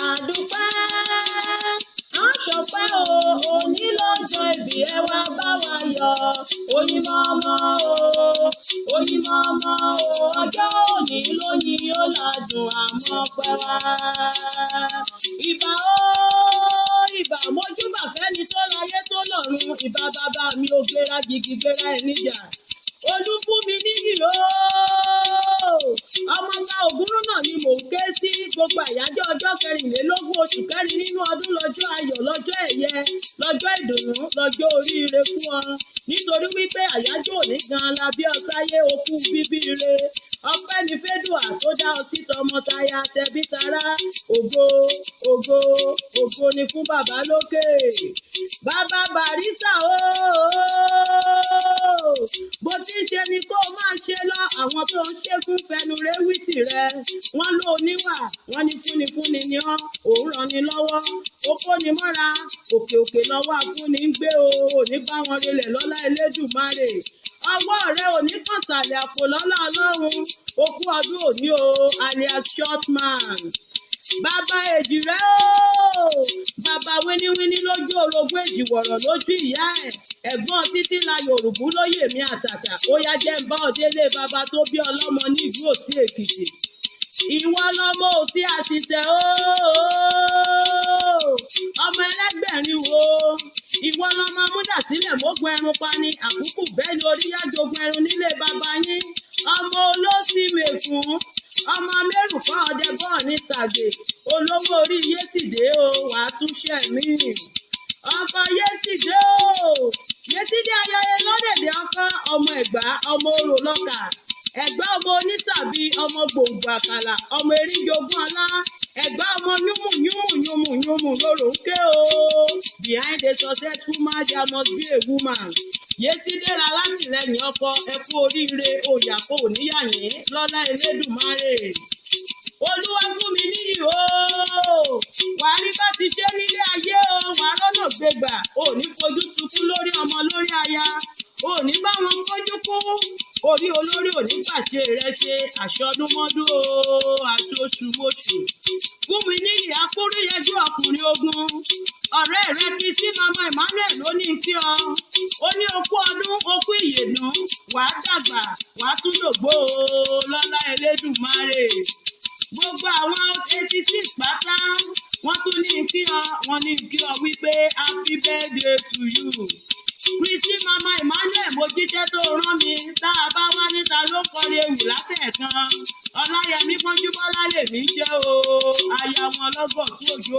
Àdúpẹ́ àṣọpẹ́ o, òní lọ́jọ́ ìbí, ẹ wá bá wa yọ̀. Oyinmọmọ o, oyinmọmọ o, ọjọ́ òní lóyin ó ládùn àmọ́ pẹ́ wá. Ìbà o, ìbà, mojúbà fẹ́ni tó láyé tó lọ́run. Ìbà bàbá mi ò gbéra gigi gbéra ẹ̀ níjà. Olúfúnmi níyì o, ọmọọba Ògúnrún náà ni mò ń ké sí. Gbogbo àyájọ́ ọjọ́ 24 oṣù kẹrin nínú ọdún, lọ́jọ́ ayọ̀, lọ́jọ́ ẹ̀yẹ, lọ́jọ́ ìdùnnú, lọ́jọ́ oríire fún ọ, nítorí wípé àyájọ́ òní gan la bí ọ sáyé. Okú bíbí re, ọpẹ́ ní fẹ́dùà tó dá ọ sí tọmọtaya tẹbí tará. Ògo, ògo, ògo ni fún bàbá lókè. Bàbá Barrister o, bó ti ń ṣe ni kó o máa ṣe lọ. Àwọn tó ń ṣe fún fẹnure wí tìrẹ, wọ́n ló níwà, wọ́n ní fúnifúnni ni ọ́, òun ràn ní lọ́wọ́, ó kó ni mọ́ra. Òkè òkè lọ́wọ́ afúnni ń gbé o, ò ní bá wọn relẹ̀ lọ́lá Elédùmarè. Ọwọ́ rẹ ò ní kàn sàlẹ̀ àpò lọ́lá Ọlọ́run. Okú ọdún òní o, alias short man. Bàbá èjì rẹ o, bàbá wíníwíní lójú orogún, èjì wọ̀rọ̀ lójú ìyá ẹ̀, ẹ̀gbọ́n títí la Yorùbá lóyè mi àtàtà. Ó yá, jẹ́ ń bá ọ délé bàbá tó bí ọlọ́mọ ní ìlú Òsì Èkìtì. Ìwọ lọmọ Òsì àtìtẹ̀ ooo, ọmọ ẹlẹ́gbẹ̀rin wo. Ìwọ lọmọ amúdàsílẹ̀ mógun ẹrun pani àkúkù bẹ́ẹ̀ ni oríyá jogun ẹrun nílé bàbá yín. Ọmọ olóṣì mẹ̀fún, ọmọ amẹ́rùkọ́ ọdẹ bọ́ọ̀ ní sàgbè. Olówó orí Yétìdé o, wàá túṣẹ̀ míì. Ọkọ Yétìdé o, Yétìdé ayẹyẹ lọ́dẹ̀dẹ̀ ọkọ, ọmọ Ẹ̀gbá, ọmọ orò lọ́kà Ẹ̀gbá, ọmọ onítàbí, ọmọ gbòǹgbò àkàlà, ọmọ eríjogún ọlá Ẹ̀gbá, ọmọ yúnmù yúnmù yúnmù yúnmù lóró ń ké o. Behind a successful man there must be a woman. Yétìdé la látìlẹ́yìn ọkọ. Ẹ kú oríire, òyàkó níyàyín lọ́lá Elédùmarè. Olúwa fún mi níyì o, wà á rí bá ti ṣe nílé ayé o, wà á rọ́nà gbégbà. Ò ní fojú sunkún lórí ọmọ, lórí aya, ò ní bá wọn kójú kú. Orí olórí ò ní pàṣẹ rẹ ṣe àṣọdúnmọ́dún o, àṣoṣùmọṣù. Fún mi níyì akúrúyẹjú ọkùnrin ogun. Ọ̀rẹ́ rẹ kí sí mama Emmanuel ló ní kí ọ. Ó ní okú ọdún, okú ìyèdún, wàá dàgbà, wàá tún dògbò o lọ́lá Elédùmarè. Gbogbo àwọn 86 pátá, wọ́n tún ní kí ọ, wọ́n ní kí ọ wípé happy birthday to you. Kristi mama Emmanuel, mo jíṣẹ́ tó rán mi. Tá a bá wá níta ló kọrin ewì látẹ̀ẹ̀kan, Ọláyẹmí Pọ́njúbọ́lá lèmi ń jẹ́ o, aya wọn lọ́gọ̀ tó òjò.